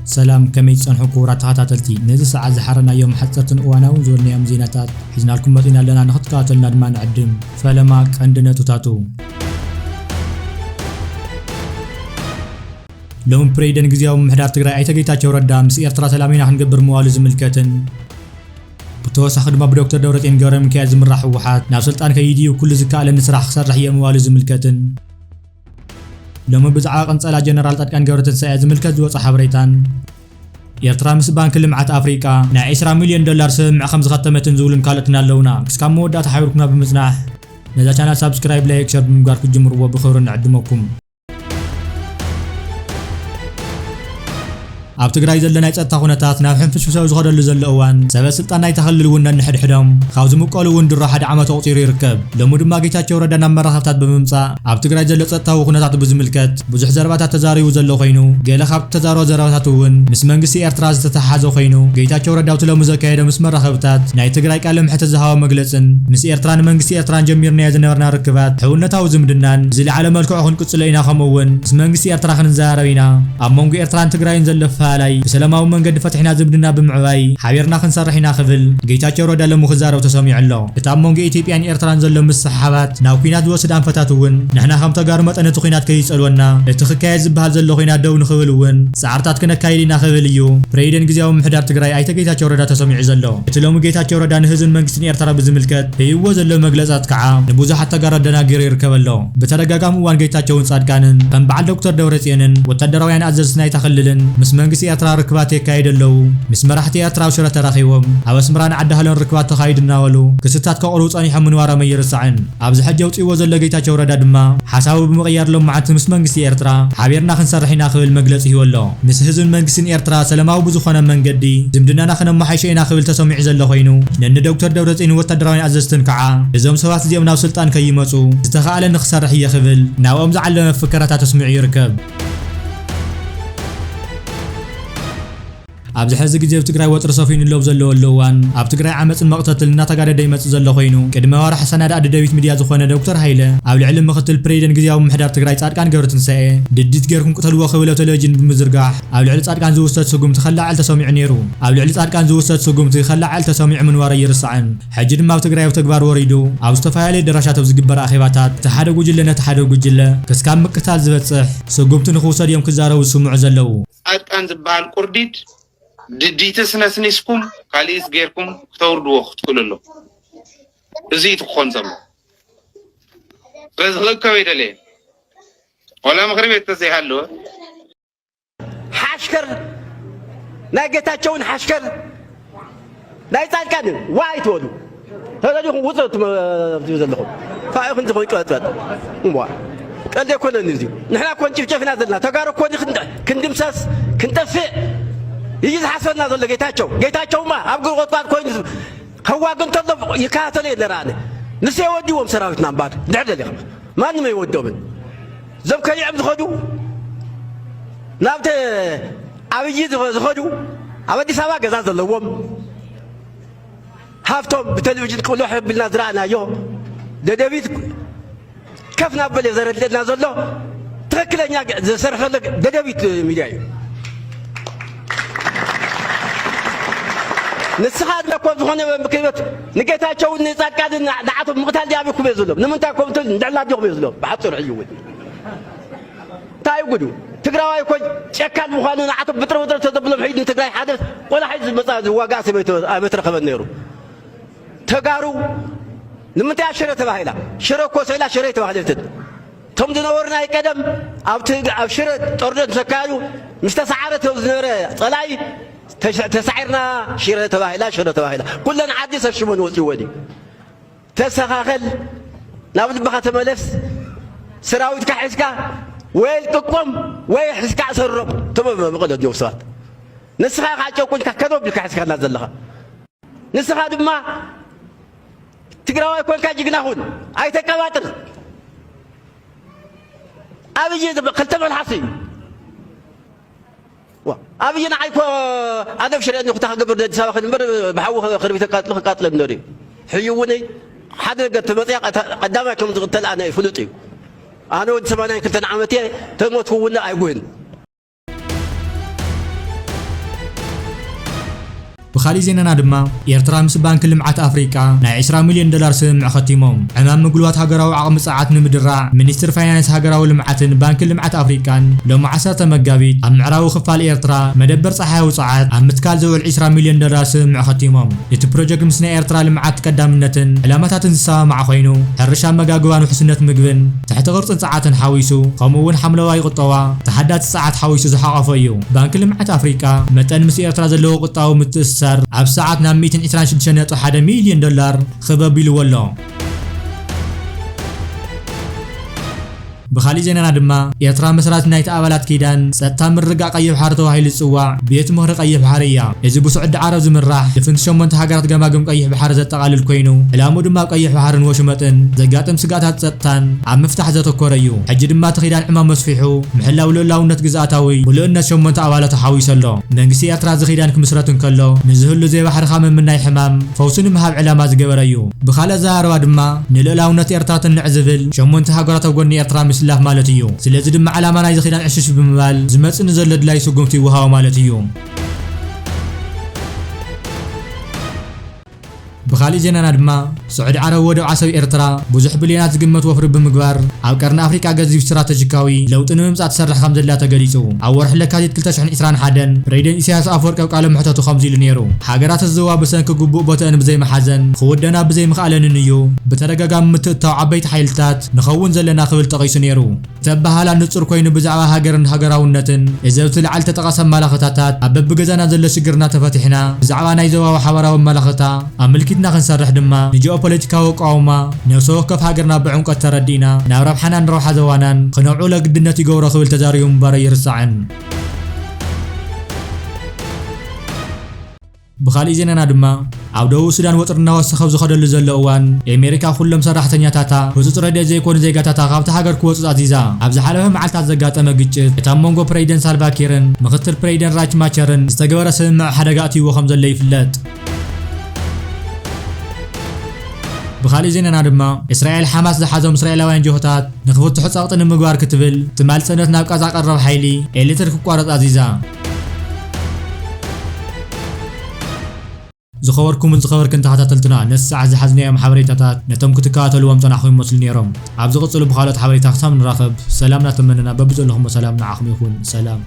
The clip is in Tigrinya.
ሰላም፣ ከመይ ጸንሑ ክቡራት ተኸታተልቲ? ነዚ ሰዓት ዝሓረናዮም ሓጸርትን እዋናውን ዝበልናዮም ዜናታት ሒዝናልኩም መጺና ኣለና። ንኽትከታተሉና ድማ ንዕድም። ፈለማ ቀንዲ ነጥብታቱ። ሎሚ ፕሬዚደንት ግዝያዊ ምምሕዳር ትግራይ ኣይተ ጌታቸው ረዳ ምስ ኤርትራ ሰላም ኢና ክንገብር ምባሉ ዝምልከትን ብተወሳኺ ድማ ብዶክተር ደብረጽዮን ገብረሚካኤል ዝምራሕ ህወሓት ናብ ስልጣን ከይድዩ ኩሉ ዝከኣለኒ ስራሕ ክሰርሕ እየ ምባሉ ዝምልከትን ሎሚ ብዛዕባ ቅንጸላ ጀነራል ጻድቃን ገብረትንሳኤ ዝምልከት ዝወጸ ሓበሬታን ኤርትራ ምስ ባንኪ ልምዓት ኣፍሪቃ ናይ ዕስራ ሚልዮን ዶላር ስምምዕ ከም ዝኸተመትን ዝብሉን ካልኦትን ኣለውና። ክስካብ መወዳእታ ሓቢርኩምና ብምጽናሕ ነዛ ቻናል ሳብስክራይብ፣ ላይክ፣ ሸር ብምግባር ክትጅምርዎ ብኽብሪ ንዕድመኩም። ኣብ ትግራይ ዘሎ ናይ ጸጥታ ኩነታት ናብ ሕንፍሽፍሻዊ ዝኸደሉ ዘሎ እዋን፣ ሰበ ስልጣን ናይታ ክልል እውን ነንሕድሕዶም ካብ ዝምቀሉ እውን ድሮ ሓደ ዓመት ኣቑጺሩ ይርከብ። ሎሚ ድማ ጌታቸው ረዳ ናብ መራኸብታት ብምምጻእ ኣብ ትግራይ ዘሎ ጸጥታዊ ኩነታት ብዝምልከት ብዙሕ ዘረባታት ተዛሪቡ ዘሎ ኮይኑ፣ ገለ ካብቲ ተዛረቦ ዘረባታት እውን ምስ መንግስቲ ኤርትራ ዝተተሓሓዘ ኮይኑ፣ ጌታቸው ረዳ ኣብቲ ሎሚ ዘካየዶ ምስ መራኸብታት ናይ ትግራይ ቃለ መሕትት ዝሃቦ መግለጽን ምስ ኤርትራን መንግስቲ ኤርትራን ጀሚርናዮ ዝነበርና ርክባት ሕውነታዊ ዝምድናን ብዝለዓለ መልክዑ ክንቅጽሎ ኢና፣ ከምኡ እውን ምስ መንግስቲ ኤርትራ ክንዘራረብ ኢና። ኣብ መንጎ ኤርትራን ትግራይን ዘሎ ኣፈላላይ ብሰላማዊ መንገዲ ፈቲሕና ዝምድና ብምዕባይ ሓቢርና ክንሰርሕ ኢና ክብል ጌታቸው ረዳ ሎሚ ክዛረብ ተሰሚዑ ኣሎ። እቲ ኣብ መንጎ ኢትዮጵያን ኤርትራን ዘሎ ምስሕሓባት ናብ ኲናት ዝወስድ ኣንፈታት እውን ንሕና ከም ተጋሩ መጠን እቲ ኲናት ከይጸልወና እቲ ክካየድ ዝበሃል ዘሎ ኲናት ደው ንኽብል እውን ጻዕርታት ክነካይድ ኢና ክብል እዩ ፕሬዚደንት ግዝያዊ ምምሕዳር ትግራይ ኣይተ ጌታቸው ረዳ ተሰሚዑ ዘሎ። እቲ ሎሚ ጌታቸው ረዳ ንህዝብን መንግስትን ኤርትራ ብዝምልከት ሂብዎ ዘሎ መግለጻት ከዓ ንብዙሓት ተጋሩ ኣደናጊሩ ይርከብ ኣሎ። ብተደጋጋሚ እዋን ጌታቸውን ጻድቃንን ከም በዓል ዶክተር ደብረጽዮንን ወታደራውያን ኣዘዝቲ ናይታ ክልልን ምስ መንግስቲ ኤርትራ ርክባት የካይዱ ኣለዉ። ምስ መራሕቲ ኤርትራ ኣብ ሽረ ተራኺቦም ኣብ ኣስመራን ዓዲ ሃሎን ርክባት ተኻይዱ እናበሉ ክስታት ከቕርቡ ጸኒሖም ምንባሮም ኣይርሳዕን። ኣብዚ ሕጂ ኣውጺእዎ ዘሎ ጌታቸው ረዳ ድማ ሓሳቡ ብምቕያር ሎማዓንቲ ምስ መንግስቲ ኤርትራ ሓቢርና ክንሰርሕ ኢና ክብል መግለጺ ሂቡ ኣሎ። ምስ ህዝብን መንግስትን ኤርትራ ሰላማዊ ብዝኾነ መንገዲ ዝምድናና ክነመሓይሾ ኢና ክብል ተሰሚዑ ዘሎ ኮይኑ፣ ነኒ ዶክተር ደብረጽዮን ወታደራውያን ኣዘዝትን ከዓ እዞም ሰባት እዚኦም ናብ ስልጣን ከይመጹ ዝተኻእለኒ ክሰርሕ እየ ክብል ናብኦም ዝዓለመ ፍከራታት ኣስሚዑ ይርከብ። ኣብዚ ሕዚ ግዜ ኣብ ትግራይ ወጥሪ ሰፊኑሉ ኣብ ዘለወሉ እዋን፣ ኣብ ትግራይ ዓመፅን መቕተትን እናተጋደደ ይመፅእ ዘሎ ኮይኑ፣ ቅድሚ ወርሒ ሰናዳእ ደደቢት ሚድያ ዝኾነ ዶክተር ሃይለ፣ ኣብ ልዕሊ ምክትል ፕሬዚደንት ግዝያዊ ምምሕዳር ትግራይ ፃድቃን ገብረትንሳኤ ድዲት ጌርኩም ቅተልዎ ክብል ኣብ ቴሌቪዥን ብምዝርጋሕ፣ ኣብ ልዕሊ ፃድቃን ዝውሰድ ስጉምቲ ከለዓዕል ተሰሚዑ ነይሩ። ኣብ ልዕሊ ፃድቃን ዝውሰድ ስጉምቲ ከለዓዕል ተሰሚዑ ምንባሩ ኣይርሳዕን። ሕጂ ድማ ኣብ ትግራይ ኣብ ተግባር ወሪዱ፣ ኣብ ዝተፈላለዩ ኣዳራሻት ኣብ ዝግበር ኣኼባታት፣ እቲ ሓደ ጉጅለ ነቲ ሓደ ጉጅለ ክስካብ ምቅታል ዝበፅሕ ስጉምቲ ንክውሰድ እዮም ክዛረቡ ዝስምዑ ዘለዉ። ጻድቃን ዝበሃል ቁርዲድ ድዲትስ ነስኒስኩም ካሊእስ ጌርኩም ክተውርድዎ ክትክእሉ ኣለኩም። እዚ እዩ እቲ ክኾን ዘሎ። ስለዚ ክእከብ ኣይደለየን። ዋላ ምኽሪ ቤት ተዘይሃለወ ሓሽከር ናይ ጌታቸውን ሓሽከር ናይ ጻድቃን ዋ ኣይትበሉ። ተደሊኹም ውጹ ትም-፣ ትብሉ ዘለኹም። ፋ ኢኹም ትኾኑ ቀጥቀጥ። እምቧ። ቀልዲ ኣይኮነን እዚ። ንሕና እኮ ንጭፍጨፍ ኢና ዘለና። ተጋሩ እኮ እዚ ክንድ-፣ ክንድምሰስ፣ ክንጠፍእ እዩ ዝሓስበና ዘሎ ጌታቸው። ጌታቸውማ ኣብ ጉድጓድ ኮይኑ ከዋግን ተሎ ይከታተሎ የለ ረኣነ። ንሱ የወዲዎም ሰራዊትና እምበኣር። ድሕር ደሊኹም። ማንም ኣይወዶምን። እዞም ከሊዖም ዝኸዱ፣ ናብቲ ኣብይ ዝኸ-፣ ዝኸዱ፣ ኣብ ኣዲስ ኣበባ ገዛ ዘለዎም፣ ሃፍቶም ብቴሌቪዥን ቅልሕ ኣቢልና ዝረኣናዮ፣ ደደቢት ከፍ ናበለ ዘረድእና ዘሎ፣ ትኽክለኛ ገ-፣ ዝሰርሕ ዘሎ ደደቢት ሚድያ እዩ። ንስኻ ድማ እኮ ዝኾነ ምክንያት ንጌታቸውን ንጻድቃንን ንዓ-፣ ንዓቶም ምቕታል ድዩ ኣበይኩም እየ ዝብሎም? ንምንታይ ኮም ትብል? ንድዕላ ዲኹም እየ ዝብሎም? ብሓፂሩ ሕጂ እውን። እንታይ እዩ ጉዱ? ትግራዋይ እኮ ጨካን ምዃኑ ንዓቶም ብጥረ ብጥረ ተዘብሎም ሕጂ ንትግራይ ሓደ ቆላሕ ዝመፃ ዝዋጋእ ሰብ ኣይተ-፣ ኣይመትረኸበን ነይሩ። ተጋሩ ንምንታይ ሽረ ተባሂላ? ሽረ እኮ ስኢላ ሽረ ኣይተባህለትን። እቶም ዝነበሩ ናይ ቀደም ኣብቲ፣ ኣብ ሽረ ጦርነት ምስ ኣካየዱ፣ ምስ ተሰዓረ እቶም ዝነበረ ጸላኢ፣ ተሸ-፣ ተሳዒርና ሽረ ተባሂላ፣ ሽረ ተባሂላ። ኩለን ዓዲ ሰሽመን ወጺእወን እዩ። ተሰኻኸል፣ ናብ ልብኻ ተመለስ። ሰራዊትካ ሒዝካ ወይ ልቅቆም ወይ ሒዝካ እሰሮም። እቶም ኣብ መቐለ ዘለዉ ሰባት። ንስኻ ኢኻ ጨቁንካ ከደው ኣቢልካ ሒዝካና ዘለኻ። ንስኻ ድማ ትግራዋይ ኮንካ ጅግና ሁን፣ ኣይተቀባጥር። ኣብይ ድማ ክልተ መልሓስ እዩ። ዋ፣ ኣብይ ንዓይ እኮ ኣነ ብሽረ እንዲኹ ክታ ክገብር ንኣዲስ ኣበባ ክድ እምበር ብሓዊ ክርቢት ከቃጥሎ ክቃጥለ እንዶ ድዩ? ሕዩ እውን ሓደ ነገር ተመፅያ ቀታ-፣ ቀዳማይ ከም ዝቕተል ኣነ ፍሉጥ እዩ። ኣነ ወዲ ሰማንያን ክልተን ዓመት እየ፣ ተሞትኩ እውን ኣይጉህን። ብኻሊእ ዜናና ድማ፣ ኤርትራ ምስ ባንኪ ልምዓት ኣፍሪቃ ናይ ዕስራ ሚልዮን ዶላር ስምምዕ ኸቲሞም። ዕማም ምጉልባት ሃገራዊ ዓቕሚ ጸዓት ንምድራዕ፣ ሚኒስትር ፋይናንስ ሃገራዊ ልምዓትን ባንኪ ልምዓት ኣፍሪቃን ሎሚ ዓሰርተ መጋቢት ኣብ ምዕራቡ ክፋል ኤርትራ መደበር ጸሓያዊ ጸዓት ኣብ ምትካል ዝውዕል ዕስራ ሚልዮን ዶላር ስምምዕ ኸቲሞም። እቲ ፕሮጀክት ምስ ናይ ኤርትራ ልምዓት ቀዳምነትን ዕላማታትን ዝሰማማዕ ኮይኑ፣ ሕርሻ፣ መጋግባን ውሕስነት ምግብን ትሕቲ ቅርጽን ጸዓትን ሓዊሱ፣ ከምኡ እውን ሓምለዋይ ቁጠባ፣ ተሓዳሲ ጸዓት ሓዊሱ ዝሓቖፈ እዩ። ባንኪ ልምዓት ኣፍሪቃ መጠን ምስ ኤርትራ ዘለዎ ቁጠባዊ ምትእስሳር ኣብ ሰዓት ናብ ሚእትን ዕስራን ሽዱሽተን ነጥቢ ሓደ ሚልዮን ዶላር ክብ ኣቢልዎ ኣሎ። ብኻሊእ ዜናና ድማ፣ ኤርትራ መስራቲ ናይቲ ኣባላት ኪዳን ጸጥታ ምርግጋእ ቀይሕ ባሕሪ ተባሂሉ ዝጽዋዕ ቤት ምኽሪ ቀይሕ ባሕሪ እያ። እዚ ብስዑዲ ዓረብ ዝምራሕ ድፍንቲ ሸሞንተ ሃገራት ገማግም ቀይሕ ባሕሪ ዘጠቓልል ኮይኑ፣ ዕላምኡ ድማ ኣብ ቀይሕ ባሕርን ወሽመጥን ዘጋጥም ስግኣታት ጸጥታን ኣብ ምፍታሕ ዘተኮረ እዩ። ሕጂ ድማ እቲ ኪዳን ዕማም መስፊሑ፣ ምሕላው ልኡላውነት ግዝኣታዊ ምሉእነት ሸሞንተ ኣባላቱ ሓዊሱ ኣሎ። መንግስቲ ኤርትራ እዚ ኪዳን ክምስረት እንከሎ፣ ንዝህሉ ዘይባሕርኻ ምምናይ ሕማም ፈውሲ ንምሃብ ዕላማ ዝገበረ እዩ። ብኻልእ ኣዘራርባ ድማ፣ ንልኡላውነት ኤርትራ ትንዕ ዝብል ሸሞንተ ሃገራት ኣብ ጎኒ ኤርትራ ምስላፍ ማለት እዩ። ስለዚ ድማ ዕላማ ናይዚ ኪዳን ዕሽሽ ብምባል፣ ዝመጽእ ንዘሎ ድላይ ስጉምቲ ይወሃቦ ማለት እዩ። ብኻሊእ ዜናና ድማ፣ ስዑዲ ዓረብ ወደብ ዓሰብ ኤርትራ ብዙሕ ቢልዮናት ዝግመት ወፍሪ ብምግባር፣ ኣብ ቀርኒ ኣፍሪቃ ገዚፍ ስትራተጂካዊ ለውጢ ንምምጻእ ትሰርሕ ከም ዘላ ተገሊጹ። ኣብ ወርሒ ለካቲት ክልተ ሽሕን ዕስራን ሓደን ፕሬዚደንት ኢሳያስ ኣፈወርቂ ኣብ ቃለ መሕተቱ ከምዚ ኢሉ ነይሩ። ሃገራት እዚ ዞባ ብሰንኪ ግቡእ ቦተአን ብዘይምሓዘን ክውደና ብዘይምኽኣለንን እዩ ብተደጋጋሚ ምትእትታው ዓበይቲ ሓይልታት ንኸውን ዘለና ክብል ጠቒሱ ነይሩ። እቲ ኣበሃህላ ንጹር ኮይኑ፣ ብዛዕባ ሃገርን ሃገራውነትን፣ እዚ ኣብቲ ላዕሊ ተጠቐሰ ኣመላኽታታት ኣብ በብገዛና ዘሎ ሽግርና ተፈቲሕና፣ ብዛዕባ ናይ ዞባዊ ሓባራዊ ኣመላኽታ ኣመልኪትና ክንሰርሕ ድማ፣ ንጂኦፖለቲካዊ ኣቃውማ ነፍሲ ወከፍ ሃገርና ብዕምቆት ተረዲእና፣ ናብ ረብሓናን ረብሓ ዞባናን ክነውዕሎ ግድነት ይገብሮ ክብል ተዛሪቡ ምንባሩ ኣይርሳዕን። ብኻሊእ ዜናና ድማ፣ ኣብ ደቡብ ሱዳን ወጥሪ እናወሰኸ ኣብ ዝኸደሉ ዘሎ እዋን፣ ኣሜሪካ ኩሎም ሰራሕተኛታታ፣ ህጹጽ ረድኤት ዘይኮኑ ዜጋታታ ካብታ ሃገር ክወጹ ኣዚዛ። ኣብ ዝሓለፈ መዓልታት ዘጋጠመ ግጭት፣ እቲ ኣብ መንጎ ፕሬዚደንት ሳልቫ ኪርን ምኽትል ፕሬዚደንት ራች ማቸርን ዝተገበረ ስምምዕ ሓደጋ ኣእትይዎ ከም ዘሎ ይፍለጥ። ብኻሊእ ዜናና ድማ፣ እስራኤል ሓማስ ዝሓዞም እስራኤላውያን ጅሆታት ንኽፍትሑ ጸቕጢ ንምግባር ክትብል፣ ትማል ሰንበት ናብ ቃዛ ቀረብ ሓይሊ ኤሌክትሪክ ክቋረጽ ኣዚዛ። ዝኸበርኩምን ዝኸበርክን ተኸታተልትና፣ ነዚ ሰዓት ዝሓዝናዮም ሓበሬታታት ነቶም ክትከታተልዎም ጸናሕኩም ይመስሉ ነይሮም። ኣብ ዝቕጽሉ ብኻልኦት ሓበሬታ ክሳብ ንራኸብ፣ ሰላም እናተመነና፣ በብዘለኹሞ ሰላም ንዓኹም ይኹን። ሰላም።